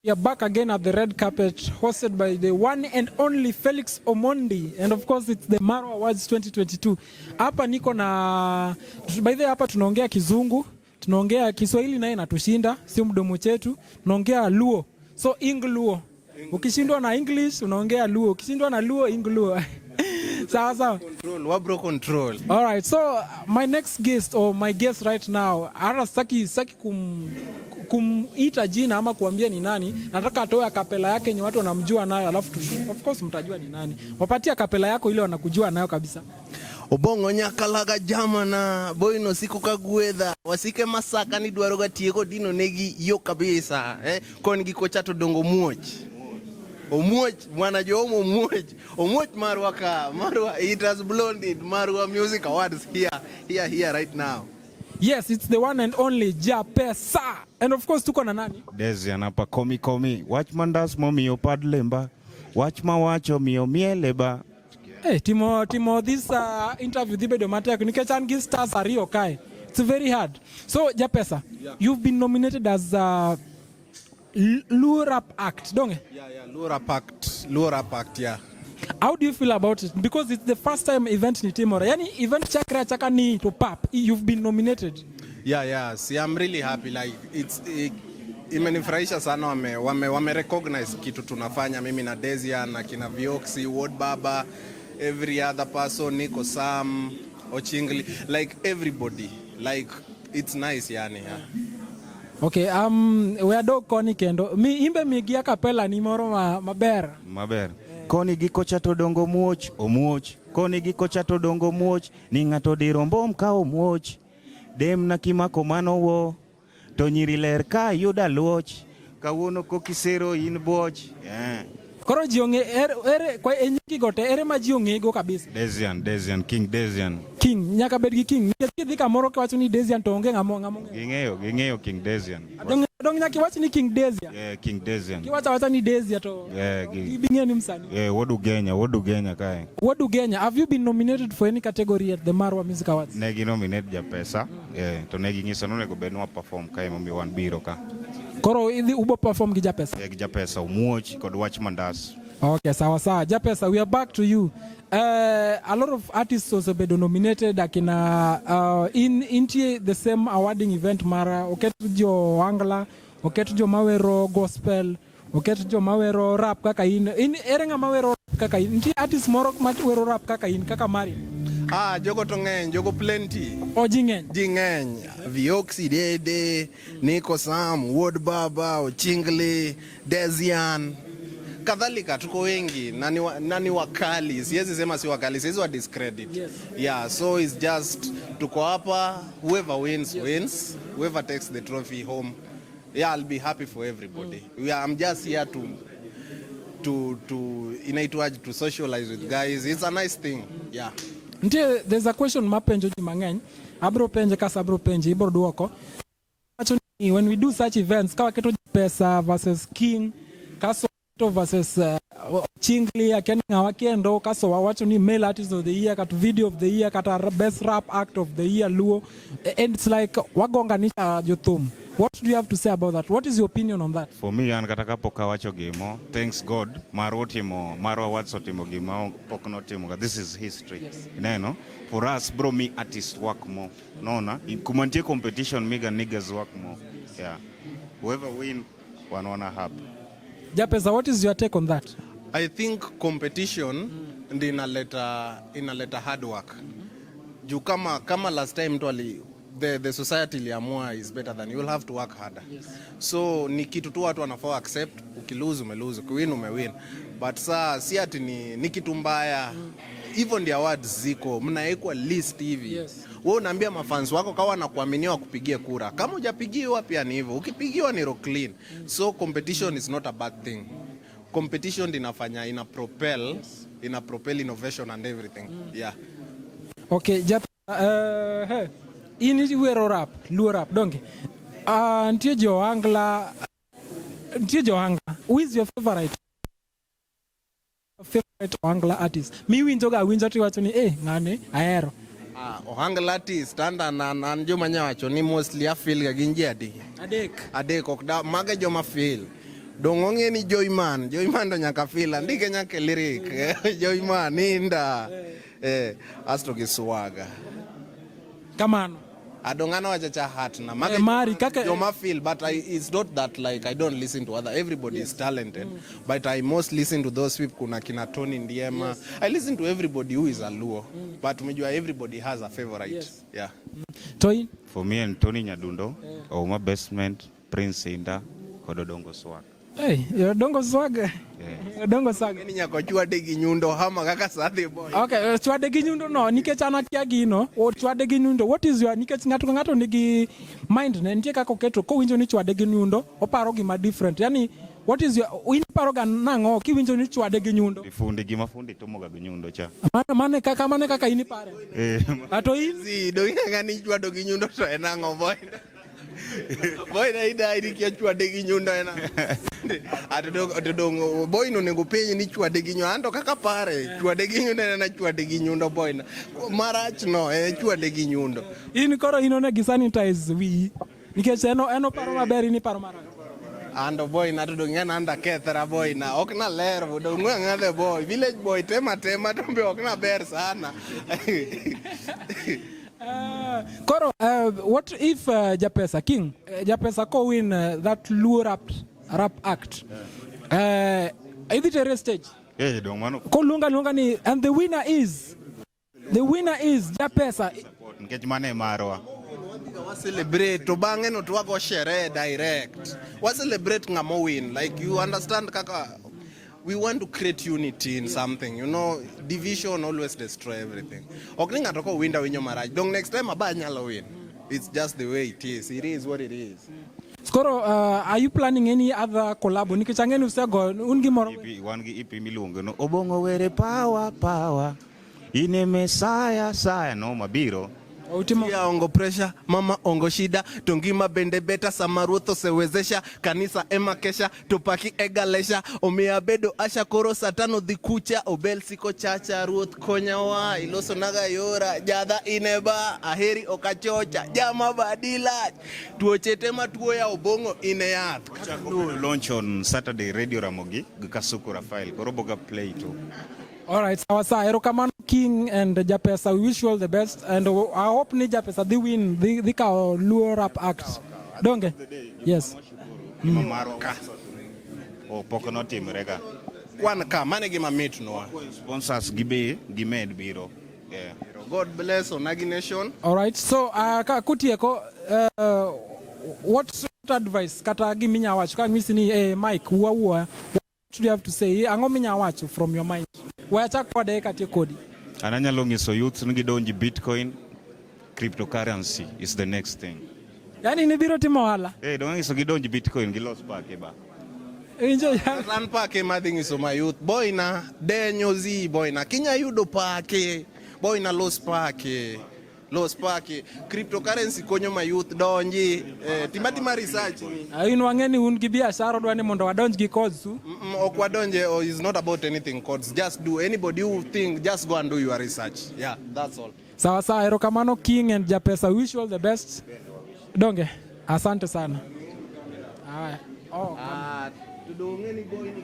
We are back again at the red carpet, hosted by the one and only Felix Omondi, and of course it's the Marwa Awards 2022. Hapa niko na, by the way, hapa tunaongea Kizungu, tunaongea Kiswahili naye natushinda, sio mdomo chetu, tunaongea Luo. So Ingluo. Ukishindwa na English unaongea Luo, ukishindwa na Luo, Ingluo. Sawa sawa. Control, wabro control. All right, so my next guest or my guest right now, hata sitaki kumuita jina ama kuambia ni nani. Nataka atoe acapella yake yenye watu wanamjua nayo, alafu of course mtajua ni nani. Wapatie acapella yako ile wanakujua nayo kabisa. Obong'o nyakalaga jamana boyno siko ka gwedha wasike masaka ni dwaro ga tieko dino negi yo kabisa, eh? Kon gi kocha to dongo muoch omuoch mwana jomo omuoch omuoch marwa ka marwa. It has blown it. Marwa Music Awards here, here, here right now. Yes, it's the one and only Japesa. And of course tuko na nani? Desian hapa komi komi wach mandas momiyo pad lemba wach mawacho miyo miele ba. Hey, timo this interview dhi bedo matek nikech an gi stars ariyo kae. It's very hard. So Japesa, you've been nominated as Luo Rap Act, donge? Yeah, Luo Rap Act, Luo Rap Act, yeah. How do you feel about it? Because it's the first time event ni timore. Yani event chakre achaka ni to pap. You've been nominated. Yeah. See, I'm really happy. Like imenifurahisha sana wame recognize kitu tunafanya, mimi na Desian na kina Vioxy, Ward Baba, every other person, Nico Sam, Ochingli, like everybody. Like it's nice yani. Yeah. Okay, we adog koni kendo. Mi imbe migi acapella ni moro ma, maber. Maber koni gi kocha to dongo muoch omuoch koni gi kocha to dongo muoch ni ng'ato diro mbom ka omuoch dem na kimako mano wo to nyiri ler ka yuda luoch kawuono kokisero in buoch, yeah. Koro ji ong'e ere kwa e nyingi te ere ma ji ong'ego kabisa? Desian, Desian, King Desian. King, nyaka bed gi King. Nikech kidhi kamoro kiwacho ni Desian to onge ng'amo ng'eyo. Ging'eyo King Desian. Dong nyaka iwach ni King Desian. Yeah, King Desian. Kiwacho awacha ni Desia to Yeah, ok gibi ng'eyo ni msanii. Yeah, Wuod Ugenya, Wuod Ugenya kae. Wuod Ugenya, have you been nominated for any category at the Marwa Music Awards? Ne gi nominate Japesa, yeah, to ne ging'iso ni onego bed ni wa perform kae momiyo wan biro ka. Koro idhi ubo perform gi Japesa. Yeah, gi Japesa omuoch kod wach mandas. Okay, sawa sawa. Japesa, we are back to you. A lot of artists also been nominated akina in intie the same awarding event mara oket jo ohangla, oket jo mawero gospel, oket jo mawero rap kaka in. Ere ng'ama wero rap kaka in? Nitie artist moro ma wero rap kaka in, kaka mari? Ah, jogo to ng'eny, jogo plenty. O ji ng'eny. Ji ng'eny. Vioxy Dede, Nico Sam, Wuod Baba, Ochingli, Desian. Kadhalika tuko wengi na ni wakali. Siwezi sema si wakali, siwezi wa discredit. Yeah, so it's just tuko hapa, whoever wins wins, whoever takes the trophy home. Yeah, I'll be happy for everybody. I'm just here to inaitwaje, to socialize with guys. It's a nice thing. Yeah. Nitie, there's a question mapenjo ji mang'eny. Abro penje kasa abro penje, ibro duoko. Wacho ni when we do such events, ka waketo Pesa versus King, kaso versus Chingli, akia ni ng'awa kendo, kaso wawacho ni male artist of the year, kata video of the year, kata best rap act of the year Luo, and it's like wagonganisha jothum. What do you have to say about that? What is your opinion on that? For me, an kata kapok awacho gimo, thanks God, Marwa otimo, Marwa Awards otimo gima pok notimo. This is history. Ineno? For us, bro, mi artist work more. Unaona? Kuma nitie competition, miga niggas work more. Yeah. Whoever win, wanaona happy. Japesa, what is your take on that? I think competition ndi inaleta hard work. Juu kama last time mtu ali the society iliamua is better than you, will have to work harder. So ni kitu tu watu wanafaa accept, ukilose umelose, ukiwin umewin. But saa si ati ni kitu mbaya. Hivyo ndio awards ziko, mnawekwa list hivi. Wewe unaambia mafans wako kama wanakuaminia wakupigie kura. Kama hujapigiwa pia ni hivyo. Ukipigiwa ni rock clean. So competition is not a bad thing. Competition ndio inafanya ina propel innovation and everything. Yeah. Okay, Jap hey, in iwero rap, Luo rap, donge? Nitie jo ohangla, nitie jo ohangla. Who is your favorite ohangla artist? Miwinjo ga winjo tiwacho ni eh ng'ane ahero. Ah, ohangla artist standard na an joma nyawacho ni mostly afeel ga gin ji adi? Adek. Adek ok da maga joma feel. Dong ong'e ni Joyman, Joyman to nyaka feel, andike nyaka e lyric. Joyman inda. Eh, asto gi Swaga. Kamano. Adong an wacha cha heart na. Eh, mari, kaka- Joma feel, but it's not that like I don't listen to other. Everybody is talented. But I most listen to those people, kuna kina Tony Ndiema. I listen to everybody who is a Luo. But umejua everybody has a favorite. Yeah. To in? For me and Tony Nyadundo, Ouma Basement, Prince Inda, kod Odongo Swag. Hey, Odongo Swag. Yeah. Odongo Swag. Ni nyaka chwade gi nyundo hama kaka Sadhi Boy. Okay, chwade gi nyundo no nikech an akia gino. O chwade gi nyundo. What is your, nikech ng'ato ka ng'ato nigi mind ne nitie kaka oketo kowinjo ni chwade gi nyundo, oparo gima different. Yani what is your, in paro ga nang'o kiwinjo ni chwade gi nyundo? Fundi, gima fundi timoga gi nyundo cha. Mane kaka in ipare? Eh, Ato in? Si, dong ing'e ni chwado gi nyundo to en ang'o, boy? Boy na ida iri kia chwade gi nyundo en ang'o? Ato dong boy no onego penj ni chwade gi nyundo. Anto kaka pare, chwade gi nyundo en ana chwade gi nyundo, boy na. Marach no en chwade gi nyundo. In koro in onego sanitize wiyi. Nikech en oparo maber, in iparo marach. Ando boy na to dong ng'e anda kethra, boy na. Ok na ler dong ng'e the boy. Village boy tema tema to be ok na ber sana. Koro what if Japesa King, Japesa ko win that Luo rap act, idhi tere stage? Eh, dong mano Koluonga luonga ni and the winner is Japesa. Support nikech mano e marwa. Wa celebrate to bang'e no to wago sherehe direct. Wa celebrate ng'ama win. Like, you understand kaka we want to create unity in something. Division always destroy everything. Ok ni ng'ato ko winda winyo marach. Dong next time aba nyalo win. It's just the way it is. It is what it is. Koro are you planning any other collab? Nikech ang'e ni usego un gimoro. EP, wan gi EP miluongo no Obong'o Were Power Power. Ine Mesaya Saya no mabiro. Utimo Ya ongo pressure, mama ongo shida, to ngima bende beta sama ruoth osewezesha, kanisa ema kesha, to paki egalesha, omiya bedo asha koro satano dhi kucha, obel siko chacha, ruoth konyowa, iloso naga yora, jadha ineba, aheri okachocha, jama badila, tuoche te matuoya Obong'o ine yath. Ochako launch on Saturday Radio Ramogi gi Kasuku Rafael. Koro boga play to. All right, sawa sawa. Erokamano, King and Japesa. We wish you all the best and I hope ni Japesa dhi win, dhi kawo Luo Rap Act. Donge? Yes. Gima marwa o pok notimre ga. Kwan ka, mane gima mitnwa. Sponsors gi be gimed biro. Yeah. God bless Onagi Nation. All right. So ka kutieko, what advice kata giminya wacho ka ng'isi ni, eh, Mike wuo wuoya, what do you have to say? Ang'o minya wacho from your mind? We achak kode katiek kodi. An anyalo nyiso youths ni gidonji Bitcoin, cryptocurrency is the next thing. Yani nibiro timo ohala. Eh, dong nyiso gidonji Bitcoin gilos pake ba. Winjo ya? An pake madhi nyiso ma youth, boyna denyo zi boyna kinya yudo pake boyna los pake, los pake. Cryptocurrency konyo ma youth donji, eh, tima tima research ni. Ah, in wang'e ni un gi biashara odwa ni mondo wadonj gi codes u. Ok wadonje, oh, is not about anything codes. Just do, anybody who think, just go and do your research. Yeah, that's all. Sawa sawa, erokamano, King and Japesa. We wish you all the best. Donge, asante sana. Haya. Oh. Ah, tudong'e ni boy ni.